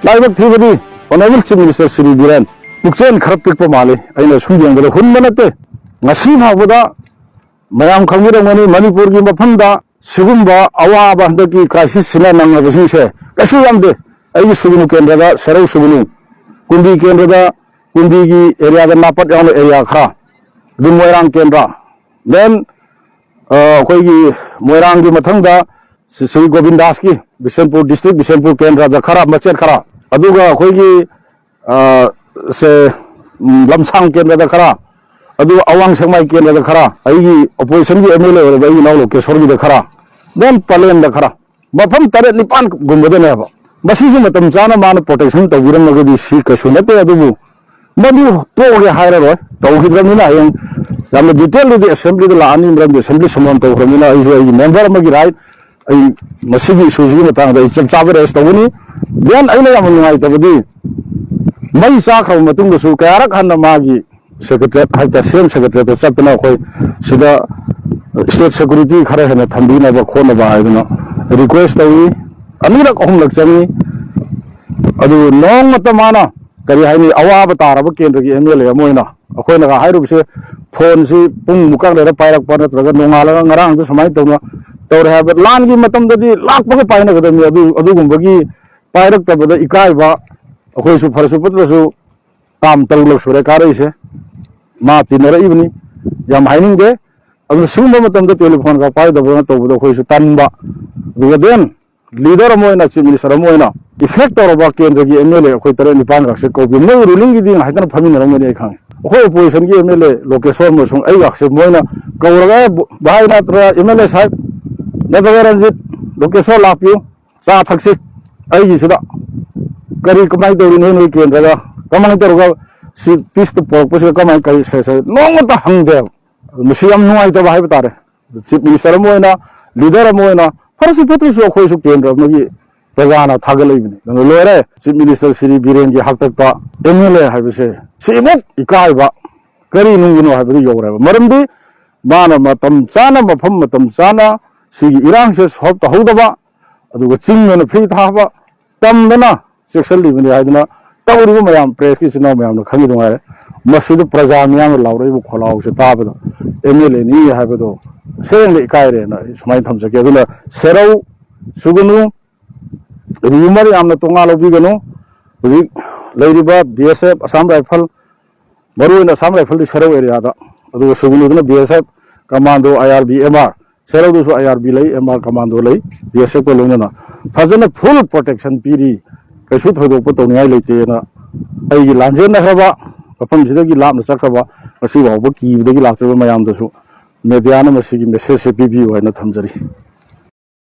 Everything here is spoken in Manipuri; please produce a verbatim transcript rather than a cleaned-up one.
ꯂꯥꯏꯕꯛ ꯊꯤꯕꯗꯤ Honourable Chief Minister Shri Biren ꯄꯨꯛꯆꯦꯜ ꯈꯔ ꯄꯤꯛꯄ ꯃꯥꯜꯂꯤ꯫ ꯑꯩꯅ ꯁꯨꯝ ꯌꯦꯡꯕꯗ ꯍꯨꯟꯕ ꯅꯠꯇꯦ꯫ ꯉꯁꯤ ꯐꯥꯎꯕꯗ ꯃꯌꯥꯝ ꯈꯪꯕꯤꯔꯝꯒꯅꯤ, ꯃꯅꯤꯄꯨꯔꯒꯤ ꯃꯐꯝꯗ ꯁꯤꯒꯨꯝꯕ ꯑꯋꯥꯕ ꯍꯟꯗꯛꯀꯤ crisis ꯁꯤꯅ ꯅꯪꯂꯕꯁꯤꯡꯁꯦ ꯀꯩꯁꯨ ꯌꯥꯝꯗꯦ꯫ ꯑꯩꯒꯤ ꯁꯨꯒꯅꯨ ꯀꯦꯟꯗ꯭ꯔꯗ ꯁꯦꯔꯧ ꯁꯨꯒꯅꯨ, ꯀꯨꯝꯕꯤ ꯀꯦꯟꯗ꯭ꯔꯗ, ꯀꯨꯝꯕꯤꯒꯤ area ꯗ ꯅꯥꯄꯠ ꯌꯥꯎꯅ area ꯈꯔ, ꯑꯗꯨ ꯃꯣꯏꯔꯥꯡ ꯀꯦꯟꯗ꯭ꯔ, then ꯑ, ꯑꯩꯈꯣꯏꯒꯤ ꯃꯣꯏꯔꯥꯡꯒꯤ ꯃꯊꯪꯗ ꯁꯤ-, ꯁ꯭ꯔꯤ ꯒꯣꯕꯤꯟꯗꯥꯁꯀꯤ ꯕꯤꯁꯦꯟꯄꯨꯔ district, ꯕꯤꯁꯦꯟꯄꯨꯔ ꯀꯦꯟꯗ꯭ꯔꯗ ꯈꯔ, ꯃꯆꯦꯠ ꯈꯔ, ꯑꯗꯨꯒ ꯑꯩꯈꯣꯏꯒꯤ, ꯑ, ꯁꯦ, ꯎꯝ, ꯂꯝꯁꯥꯡ ꯀꯦꯟꯗ꯭ꯔꯗ ꯈꯔ, ꯑꯗꯨꯒ ꯑꯋꯥꯡ ꯁꯦꯛꯃꯥꯏ ꯀꯦꯟꯗ꯭ꯔꯗ ꯈꯔ, ꯑꯩꯒꯤ opposition ꯒꯤ M L A ꯑꯣꯏꯔꯕ ꯑꯩꯒꯤ ꯏꯅꯥꯎ ꯂꯣꯀꯦꯁꯣꯔꯒꯤꯗ ꯈꯔ, then ꯄꯂꯦꯟꯗ ꯈꯔ, ꯃꯐꯝ ꯇꯔꯦꯠ ꯅꯤꯄꯥꯟꯒꯨꯝꯕꯗꯅꯦꯕ꯫ ꯃꯁꯤꯁꯨ ꯃꯇꯝ ꯆꯥꯅ ꯃꯥꯅ protection ꯇꯧꯕꯤꯔꯝꯃꯒꯗꯤ ꯁꯤ ꯀꯩꯁꯨ ꯅꯠꯇꯦ, ꯑꯗꯨꯕꯨ ꯃꯗꯨ ꯇꯣꯛꯑꯒꯦ ꯍꯥꯏꯔꯔꯣꯏ, ꯇꯧꯈꯤꯗ꯭ꯔꯕꯅꯤꯅ ꯍꯌꯦꯡ ꯌꯥꯝꯅ detail ꯗꯨꯗꯤ assembly ꯗ ꯂꯥꯛꯑꯅꯤ, ꯃꯔꯝꯗꯤ assembly ꯁꯨꯝꯕꯝ ꯇꯧꯈ꯭ꯔꯕꯅꯤꯅ ꯑꯩꯁꯨ ꯑꯩꯒꯤ member ꯑꯃꯒꯤ right, ꯑꯩ ꯃꯁꯤꯒꯤ issue ꯁꯤꯒꯤ ꯃꯇꯥꯡꯗ ꯑꯩ ꯆꯞ ꯆꯥꯕ raise ꯇꯧꯒꯅꯤ꯫ Then ꯑꯩꯅ ꯌꯥꯝꯅ ꯅꯨꯡꯉꯥꯏꯇꯕꯗꯤ ꯃꯩ ꯆꯥꯈ꯭ꯔꯕ ꯃꯇꯨꯡꯗꯁꯨ ꯀꯌꯥꯔꯛ ꯍꯟꯅ ꯃꯥꯒꯤ secretariat ꯍꯥꯏꯇꯥꯔꯦ, C M secretariat ꯇ ꯆꯠꯇꯅ ꯑꯩꯈꯣꯏ ꯁꯤꯗ state security ꯈꯔ ꯍꯦꯟꯅ ꯊꯝꯕꯤꯅꯕ ꯈꯣꯠꯅꯕ ꯍꯥꯏꯗꯅ request ꯇꯧꯏ꯫ ꯑꯅꯤꯔꯛ ꯑꯍꯨꯝꯂꯛ ꯆꯪꯉꯤ꯫ ꯑꯗꯨ ꯅꯣꯡꯃꯇ ꯃꯥꯅ, ꯀꯔꯤ ꯍꯥꯏꯅꯤ, ꯑꯋꯥꯕ ꯇꯥꯔꯕ ꯀꯦꯟꯗ꯭ꯔꯒꯤ M L A ꯑꯃ ꯑꯣꯏꯅ ꯑꯩꯈꯣꯏꯅꯒ ꯍꯥꯏꯔꯨꯕꯁꯦ, phone ꯁꯤ ꯄꯨꯡ ꯃꯨꯛꯀ ꯂꯩꯔ ꯄꯥꯏꯔꯛꯄ ꯅꯠꯇ꯭ꯔꯒ ꯅꯣꯡꯉꯥꯜꯂꯒ ꯉꯔꯥꯡꯁꯨ ꯁꯨꯃꯥꯏꯅ ꯇꯧꯅ ꯇꯧꯔꯦ ꯍꯥꯏꯕ, ꯂꯥꯟꯒꯤ ꯃꯇꯝꯗꯗꯤ ꯂꯥꯛꯄꯒ ꯄꯥꯏꯅꯒꯗꯕꯅꯤ꯫ ꯑꯗꯨ, ꯑꯗꯨꯒꯨꯝꯕꯒꯤ ꯄꯥꯏꯔꯛꯇꯕꯗ ꯏꯀꯥꯏꯕ꯫ ꯑꯩꯈꯣꯏꯁꯨ ꯐꯔꯁꯨ ꯐꯠꯇ꯭ꯔꯁꯨ term ꯇꯔꯨꯛꯂꯛ ꯁꯨꯔꯦ ꯀꯥꯔꯛꯏꯁꯦ꯫ ꯃꯥ ꯇꯤꯟꯅꯔꯛꯏꯕꯅꯤ, ꯌꯥꯝ ꯍꯥꯏꯅꯤꯡꯗꯦ꯫ ꯑꯗꯨꯅ ꯁꯤꯒꯨꯝꯕ ꯃꯇꯝꯗ telephone ꯒ ꯄꯥꯏꯗꯕꯅ ꯇꯧꯕꯗꯣ ꯑꯩꯈꯣꯏꯁꯨ ꯇꯟꯕ꯫ ꯑꯗꯨꯒ then leader ꯑꯃ ꯑꯣꯏꯅ, chief minister ꯑꯃ ꯑꯣꯏꯅ effect ꯇꯧꯔꯕ ꯀꯦꯟꯗ꯭ꯔꯒꯤ M L A ꯑꯩꯈꯣꯏ ꯇꯔꯦꯠ ꯅꯤꯄꯥꯟ ꯈꯛꯁꯦ ꯀꯧꯕꯤ꯫ ꯃꯣꯏ ruling ꯒꯤꯗꯤ ꯉꯥꯏꯍꯥꯛꯇꯅ ꯐꯝꯃꯤꯟꯅꯔꯝꯒꯅꯤ ꯑꯩ ꯈꯪꯉꯦ꯫ ꯑꯩꯈꯣꯏ opposition ꯒꯤ M L A ꯂꯣꯀꯦꯁꯣꯔ ꯑꯃꯁꯨꯡ ꯑꯩꯒꯁꯦ ꯃꯣꯏꯅ ꯀꯧꯔꯒ, "ꯚꯥꯏ ꯅꯠꯇ꯭ꯔ M L A ꯁꯥꯍꯦꯕ, ꯅꯠꯇ꯭ꯔꯒ ꯔꯟꯖꯤꯠ, ꯂꯣꯀꯦꯁꯣꯔ ꯂꯥꯛꯄꯤꯌꯨ, ꯆꯥ ꯊꯛꯁꯤ ꯑꯩꯒꯤꯁꯤꯗ, ꯀꯔꯤ ꯀꯃꯥꯏꯅ ꯇꯧꯔꯤ ꯅꯣꯏ, ꯅꯣꯏ ꯀꯦꯟꯗ꯭ꯔꯒ, ꯀꯃꯥꯏꯅ ꯇꯧꯔꯒ ꯁꯤ peace ꯇ ꯄꯨꯔꯛꯄꯁꯤꯗ ꯀꯃꯥꯏꯅ ꯀꯔꯤ ꯁꯦ-, ꯁꯦ-," ꯅꯣꯡꯃꯇ ꯍꯪꯗꯦꯕ꯫ ꯃꯁꯤ ꯌꯥꯝ ꯅꯨꯡꯉꯥꯏꯇꯕ ꯍꯥꯏꯕ ꯇꯥꯔꯦ꯫ Chief minister ꯑꯃ ꯑꯣꯏꯅ, leader ꯑꯃ ꯑꯣꯏꯅ, ꯐꯔꯁꯨ ꯐꯠꯇ꯭ꯔꯁꯨ ꯑꯩꯈꯣꯏꯁꯨ ꯀꯦꯟꯗ꯭ꯔ ꯑꯃꯒꯤ ꯄ꯭ꯔꯖꯥꯅ ꯊꯥꯒꯠꯂꯛꯏꯕꯅꯤ꯫ ꯑꯗꯨꯅ ꯂꯣꯏꯔꯦ, chief minister Shri ꯕꯤꯔꯦꯟꯒꯤ ꯍꯥꯛꯇꯛꯇ M L A ꯍꯥꯏꯕꯁꯦ ꯁꯤꯃꯨꯛ ꯏꯀꯥꯏꯕ ꯀꯔꯤ ꯅꯨꯡꯒꯤꯅꯣ ꯍꯥꯏꯕꯗꯨ ꯌꯧꯔꯦꯕ꯫ ꯃꯔꯝꯗꯤ ꯃꯥꯅ ꯃꯇꯝ ꯆꯥꯅ, ꯃꯐꯝ ꯃꯇꯝ ꯆꯥꯅ ꯁꯤꯒꯤ ꯏꯔꯥꯡꯁꯦ solve ꯇꯧꯍꯧꯗꯕ, ꯑꯗꯨꯒ ꯆꯤꯡꯗꯅ ꯐ꯭ꯔꯤ ꯊꯥꯕ, ꯇꯝꯗꯅ ꯆꯦꯛꯁꯤꯜꯂꯤꯕꯅꯤ ꯍꯥꯏꯗꯅ ꯇꯧꯔꯤꯕ ꯃꯌꯥꯝ, ꯄ꯭ꯔꯦꯁꯀꯤ ꯏꯆꯤꯟ ꯏꯅꯥꯎ ꯃꯌꯥꯝꯅ ꯈꯪꯉꯤꯗꯨ ꯉꯥꯏꯔꯦ꯫ ꯃꯁꯤꯗ ꯄ꯭ꯔꯖꯥ ꯃꯤꯌꯥꯝꯅ ꯂꯥꯎꯔꯛꯏꯕ ꯈꯣꯜꯂꯥꯎꯁꯦ ꯇꯥꯕꯗ ꯑꯦꯝ ꯑꯦꯜ ꯑꯦꯅꯤ ꯍꯥꯏꯕꯗꯣ ꯁꯦꯡꯅ ꯏꯀꯥꯏꯔꯦꯅ ꯑꯩ ꯁꯨꯃꯥꯏꯅ ꯊꯝꯖꯒꯦ꯫ ꯑꯗꯨꯅ ꯁꯦꯔꯧ ꯁꯨꯒꯅꯨ, ꯔꯤꯌꯨꯃꯔ ꯌꯥꯝꯅ ꯇꯣꯉꯥꯟ ꯂꯧꯕꯤꯒꯅꯨ꯫ ꯍꯧꯖꯤꯛ ꯂꯩꯔꯤꯕ ꯕꯤ ꯑꯦꯁ ꯑꯦꯐ, ꯑꯁꯥꯝ ꯔꯥꯏꯐꯜ, ꯃꯔꯨꯑꯣꯏꯅ ꯑꯁꯥꯝ ꯔꯥꯏꯐꯜꯗꯤ ꯁꯦꯔꯧ ꯑꯦꯔꯤꯌꯥꯗ, ꯑꯗꯨꯒ ꯁꯨꯒꯅꯨꯗꯨꯅ ꯕꯤ ꯑꯦꯁ ꯑꯦꯐ ꯀꯃꯥꯟꯗꯣ, ꯑꯥꯏ ꯑꯥꯔ ꯕꯤ, ꯑꯦꯝ ꯑꯥꯔ, ꯁꯦꯔꯧꯗꯁꯨ ꯑꯥꯏ ꯑꯥꯔ ꯕꯤ ꯂꯩ, ꯑꯦꯝ ꯑꯥꯔ ꯀꯃꯥꯟꯗꯣ ꯂꯩ, ꯕꯤ ꯑꯦꯁ ꯑꯦꯐꯀ ꯂꯣꯏꯅꯅ ꯐꯖꯅ ꯐꯨꯜ ꯄ꯭ꯔꯣꯇꯦꯛꯁꯟ ꯄꯤꯔꯤ꯫ ꯀꯩꯁꯨ ꯊꯣꯏꯗꯣꯛꯄ ꯇꯧꯅꯤꯡꯉꯥꯏ ꯂꯩꯇꯦꯅ ꯑꯩꯒꯤ ꯂꯥꯟꯖꯦꯟꯅꯈ꯭ꯔꯕ, ꯃꯐꯝꯁꯤꯗꯒꯤ ꯂꯥꯞꯅ ꯆꯠꯈ꯭ꯔꯕ, ꯉꯁꯤ ꯐꯥꯎꯕ ꯀꯤꯕꯗꯒꯤ ꯂꯥꯛꯇ꯭ꯔꯤꯕ ꯃꯌꯥꯝꯗꯁꯨ ꯃꯦꯗꯤꯌꯥꯅ ꯃꯁꯤꯒꯤ ꯃꯦꯁꯦꯖꯁꯦ ꯄꯤꯕꯤꯌꯨ ꯍꯥꯏꯅ ꯊꯝꯖꯔꯤ꯫